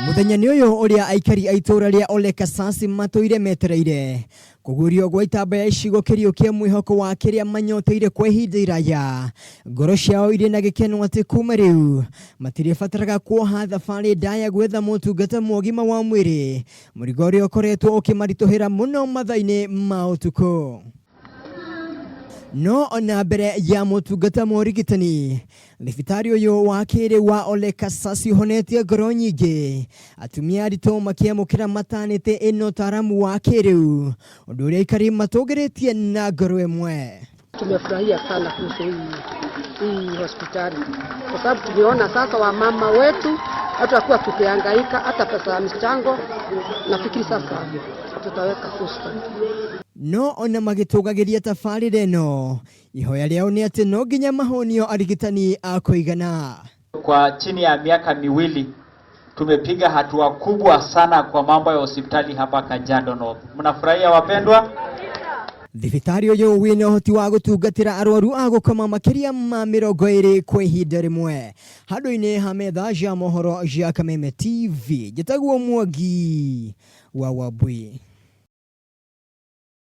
Mũthenya-inĩ ũyũ ũrĩa aikari a itũũra rĩa Ole Kasasi matũire metereire kũguũrio gwa itambaya icigo kĩriũkia mwĩhoko wa kĩrĩa manyoteire kwa ihinda iraya, ngoro ciao irĩ na gĩkeno atĩ kuma rĩu matirĩbataraga kuoha thabarĩ ndaya gwetha motungata ma ũgima wa mwĩrĩ, mũrigo ũrĩa ũkoretwo ũkĩmaritũhĩra mũno mathaa-inĩ ma ũtukũ. No ona mbere ya motungata ma ũrigitani, thibitarĩ ũyũ wa kĩrĩu wa Ole Kasasi ũhonetie ngoro nyingĩ, atumia aritũ makĩamũkĩra matanĩtĩ ĩno ũtaaramu wa kĩrĩu, ũndũ ũrĩa aikari matũgĩrĩtie na ngoro ĩmwe. Tumefurahia sana kuhusu hii hospitali kwa sababu tumeona sasa wamama wetu hatakuwa tukihangaika hata pesa ya michango. Nafikiri sasa tutaweka full stop. No ona magĩtũgagĩria tabarĩra ĩno, ihoya rĩao nĩ atĩ no nginya mahũnio arigitani a kũigana. Kwa chini ya miaka miwili tumepiga hatua kubwa sana kwa mambo ya hospitali hapa Kajiado North. Mnafurahia wapendwa? Thibitarĩ ũyũ wĩna ũhoti wa gũtungatĩra arwaru a gũkoma makĩria ma 20 kwa ihinda rĩmwe. Handũ-inĩ ha metha ya mohoro ya Kameme TV, njĩtagwo Mwangi wa Wambui.